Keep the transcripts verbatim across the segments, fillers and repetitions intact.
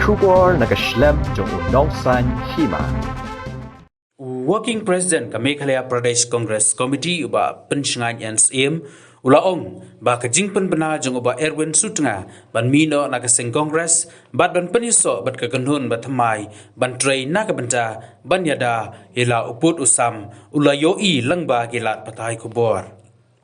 Khubor na ka shlem jong u nongsan hima. U Working President ka Meghalaya Pradesh Congress Committee u Bah Pynshngain N Syiem u la ong ba ka jingpynbna jong u Bah Erwin Sutnga ban mih noh na ka seng Congress bad ban pynïasoh bad ka kynhun ba thymmai ban trei na ka bynta ban ïada ïa la u pud u sam u la ïohi lyngba ki lad pathai khubor.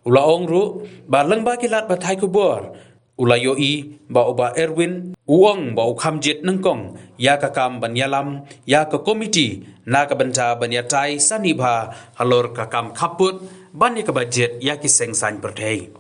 U la ong ruh ba lyngba ki lad pathai khubor u la ïohi ba u Bah Erwin u ong ba u kham jied nyngkong ïa ka kam ban ïalam ïa ka komiti na ka bynta ban ïatai sani bha halor ka kam khappud ban ïa ka bajet ïa ki seng saiñ pyrthei.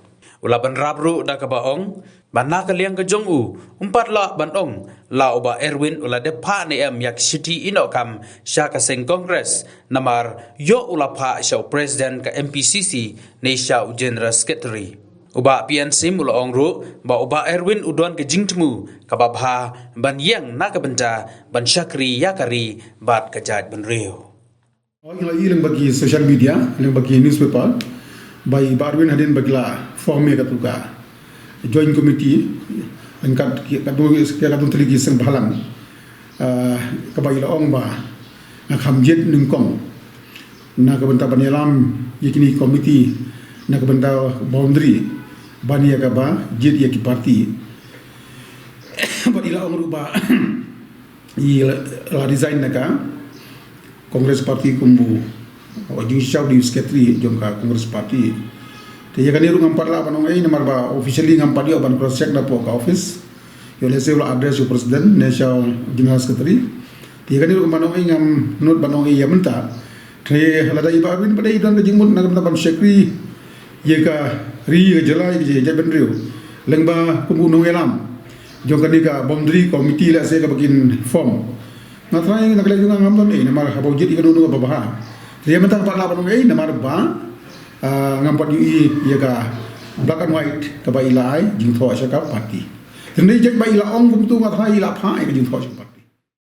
U la bynrap ruh da kaba ong ba na ka liang ka jong u um pat lah ban ong la u Bah Erwin u la dep phah ne em ïa ka shithi ïehnoh kam sha ka seng Congress namar ïoh u la phah sha u President ka M P C C ne sha u General Secretary. U Bah P N Syiem u la ong ruh ba u Bah Erwin u don ka jingthmu kaba bha ban ïeng na ka bynta ban shakri ïa ka ri bad ka jaitbynriew. Ngi la ïohi lyngba ki social media, lyngba ki newspaper ba i Bah Erwin hadien ba ki la form ïa katu ka joint committee, lyngba ki, katu ki, katu tylli ki seng bhalang, ah, kaba i la ong ba nga kham jied nyngkong na ka bynta ban ïalam ïa kine ki komiti na ka bynta boundary ban ïa kaba jied ïa ki party. Bad i la ong ruh ba i la, la resign na ka Congress Party kum u jingshisha u dei u secretary jong ka Congress Party. Te ïa kane ruh ngam pat lah ban ong ei namar ba officially ngam pat ïoh ban cross check na poh ka office. Ïoh lehse u la address u president ne sha u general secretary. Te ïa kane ruh ngam pat ong ei, ngam nud ban ong ei ïa mynta. Te lada i Bah Erwin pat i don ka jingmut na ka bynta ban shakri ïa ka ri, ïa ka jylla, ïa ka jaitbynriew lyngba kum u nongïalam jong kane ka boundary committee lehse kaba kin form. Nga tharai na ka liang jong nga ngam don ei namar haba u jied ïa kano kano kaba bha. Te ïa mynta ngam pat lah ban ong ei namar ba, ah, ngam pat ïohi ïa ka black and white kaba i la ai jingthoh sha ka party. Te hynrei jait ba i la ong kumtu nga tharai i la phah ïa ka jingthoh sha ka party.